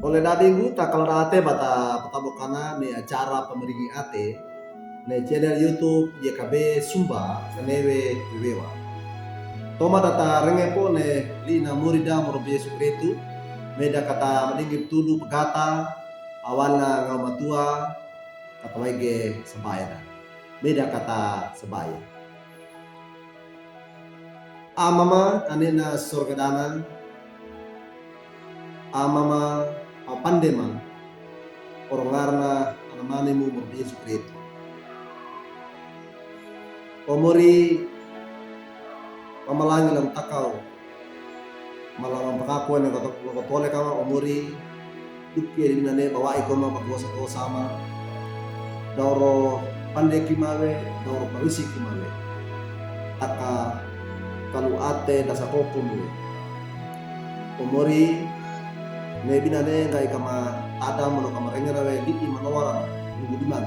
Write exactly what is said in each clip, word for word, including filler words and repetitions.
Ole dadigu, takaloda'ate ba ta patabokan ne acara Pamaringi Ate ne channel YouTube Y K B Sumba Kanewe Wewewa. Toman da ta renge po ne li'na morida mo Rabi Yesu Kristu, me da kata madingi tulu pagata, awalna ngaw matuwa, kata waige sabaya da. Me da kata sabaya. Amama, ane na sorga dana, Amama, papande ma, orongarna anamanimu mo Rabi Yesu Kristu. O Mori, mamalangi lamtakaw, mala mampakakowa ne koto-, kotolek kama, O Mori, duki edi nane bawa'i ko ma pagosa-gosa ma. Daw ro pande ki mawe, daw ro pawisi ki mawe. Taka kalu ate dasa koko mwe. O Mori, ne binane ngga'i kama tadam mono kama rengera we li'i manowara, nunggu diman.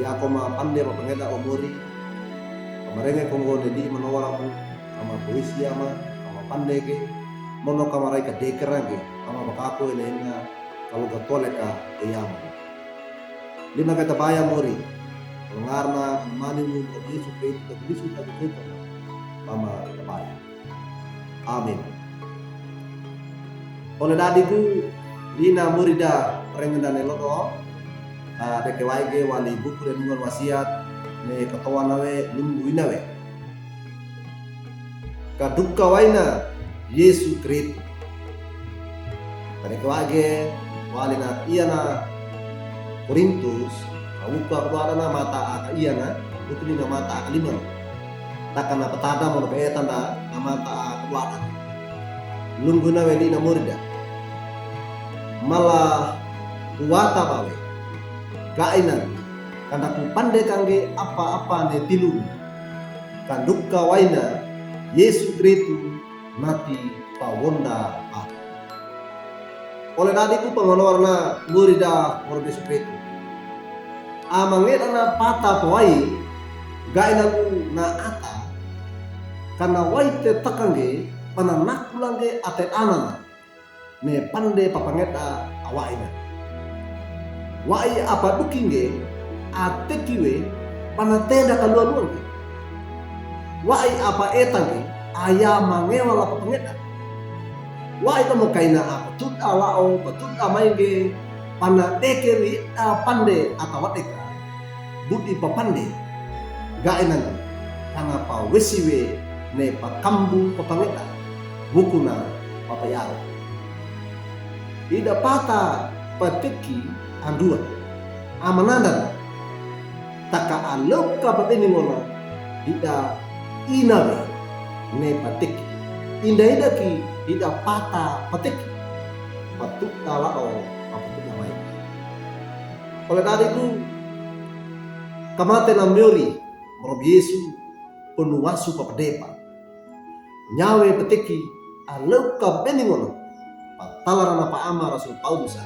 Iya ko ma pande ma pangeda O Mori. Kama renge konggo ne li'i manowara mu, kama pawisi ama, kama pande ke, mono kama rai ka dekerange, kama pakako ene ena, kalu katoleka eyam. Lima kata baya Mori, orongarna anamanimu mo Rabi Yesu Kristu, Kristu ta kukuta, mama kata baya. Amin. Ole dadigu, li'na morida rengenda ne lodo, ah, deke waige wali buku renungan wasiat, ne katowana we, lunggu ina we. Kaduka waina Yesu Kristu. Tadeke waige, wali na iyana Korintus, awuka kuwada na mata aka iyana, utuni na mata aka lima. Taka na patada mo na paeta nda na mata aka kuwada. Lunggu na we li'na morida. Mala kuwata bawe. Ga'i na, kanda kupande kangge apa-apa ne tilu. Kaduka waina Yesu Kristu nati pawonda a. Ole dadigu pamanowarna morida mo Rabi Yesu Kristu. Amangeda na pata pawai, ga'i nangu na ata, kana wai te takangge, pana nakulange ate anana. Ne pande papangeda awa'i na. Wa'i apa dukinge, ateki we, pana tenda kaluwaluwange. Wa'i apa etange, aya mangewa la papangeda. Wa'i kamo kaina apa tuda lao, patuda mainge, pana deke wi a pande atawa deka. Budi papande, ga'i nangga, kana pawesi we ne pakambu papangeda, bukuna papayaro. Ida pata pateki anduan, amanandan, taka alauka pabeningona, ida ina we ne pateki. Inda-inda ki ida pata pateki, patuda lao, papatuda mai. Ole dadigu, kamate na miori mo Rabi Yesu, ponuwasu papadepa. Nyawe pateki, alauka beningona, patalarana pa'ama Rasul Paulusa.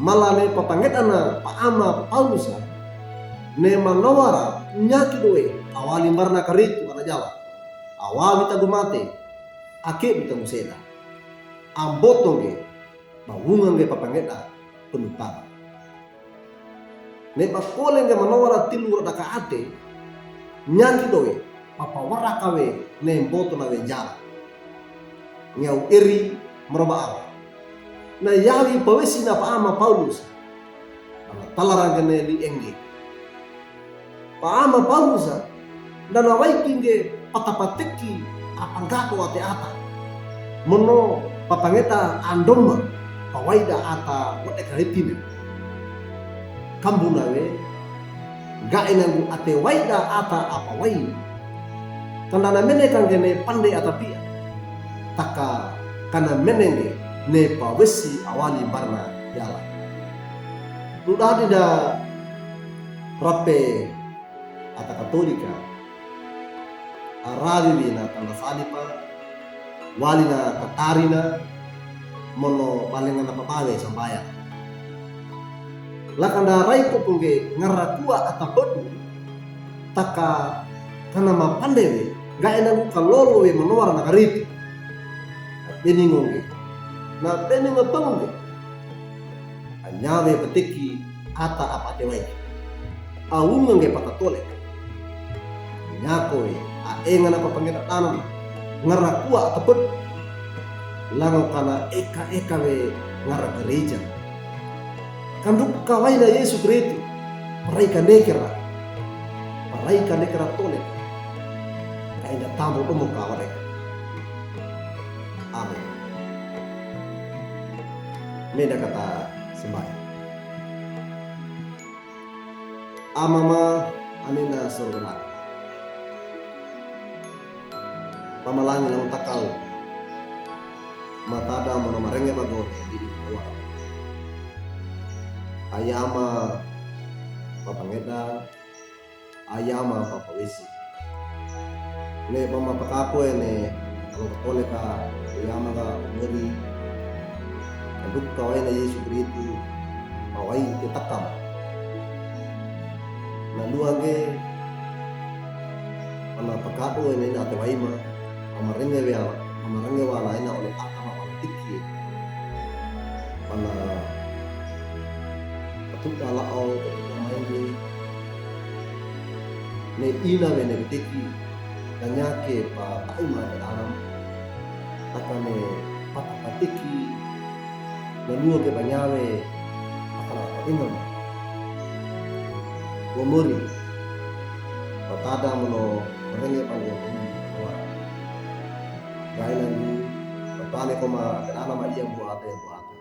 Mala ne papangedana pa'ama Paulusa, ne manowara nyaki dowe, awali mbarna Karitu ana jala. Awali tagu mate, ake du tagu seda. Ambotonge, bawungange papangeda, ponutama. Ne bakolenge manowara tilu ra daka ate, nyaki dowe, papawaraka we, ne mbotona we jala. Ngew eri, mroba awa. Na yawi pawesina pa'ama Paulus. Ana talarange ne li'enge. Pa'ama Paulusa, nda na wai kinge patapateki apanggado ate ata. Mono papangeda andoma, pawaida ata wade karitine. Kambuna we, ga'i nangu ate waida ata apawai. Kanda na mene kange ne pande ata pia. Taka kana menenge ne pawesi awali mbarna yala. Ludadi da rape ata Katolika, arawiwi na tanda salipa, wali na katarina, mono balenga na pabawe sambaya. Lakanda rai ko pungge ngarakua ata bodu, taka kana mapande we, ga'i nangu kalolo we manowara na Karitu. Beningonge. Na bene nga bangunge, a nyawe pateki ata a patewayi, a wungange patatole. Nyakowe a enga na papangeda danan, ngara kuwa a teped. Lango kana eka-eka we ngara gereja. Kanduk kawayi na Yesu Kristo, paray kandekera. Paray kandekera tole. Ka inda tambo domo kawareka. Amen. Meda kata sembahayang. Amama, a nina sorga, pamalangi langtakaw, matada mono marenge bago di awa. Ayama papangeda, ayama papawesi. Ne pamapakako ene, langtakaw leka, ayama ka mori. Kanduk kawayi na Yesu Kristo, pawayi te takam. Na luwangge, pamapakako ene ina ate wayi ma, pamarenge wa, pamarenge wa na ina ole takam a pamatiki. Pana patuda lao, patuda maini. Ne ina we ne pateki, tanyake pa taima te dalam. Takane patapateki, na luwangge panyawe, takana painam. Wamori, patada mono, marenge pango, wamori. Gaina ni, patane koma, kenana ma iya buwate, buwate.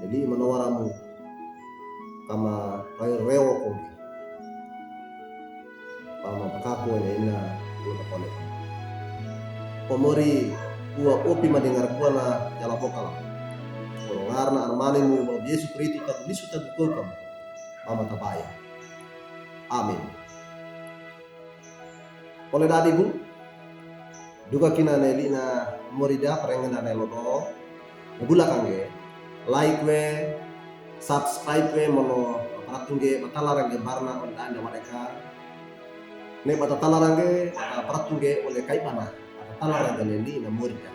Jadi manawaramu, kama rewo-rewo kombi. Pamapakako ene ina, ina kone. Komori, kuwa opi madengar kuwa na yala bokala. Korongar na armanimu, Yesu Kristo, taku lisu taku kokam. Pamatabaya. Amin. Ole dadi bu, duka kina ne lina morida parengenda ne lodo, ne bula kange, like we, subscribe we mono paratunge, batala range barna ole dadi wadeka, ne batatala range, paratunge ole kaibana, batatala range ne lina morida.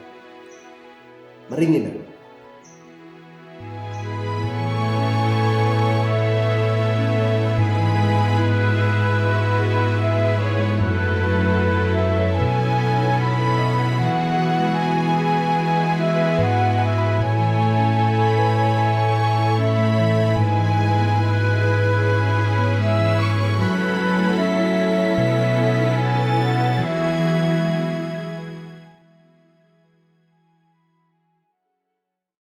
Maringina.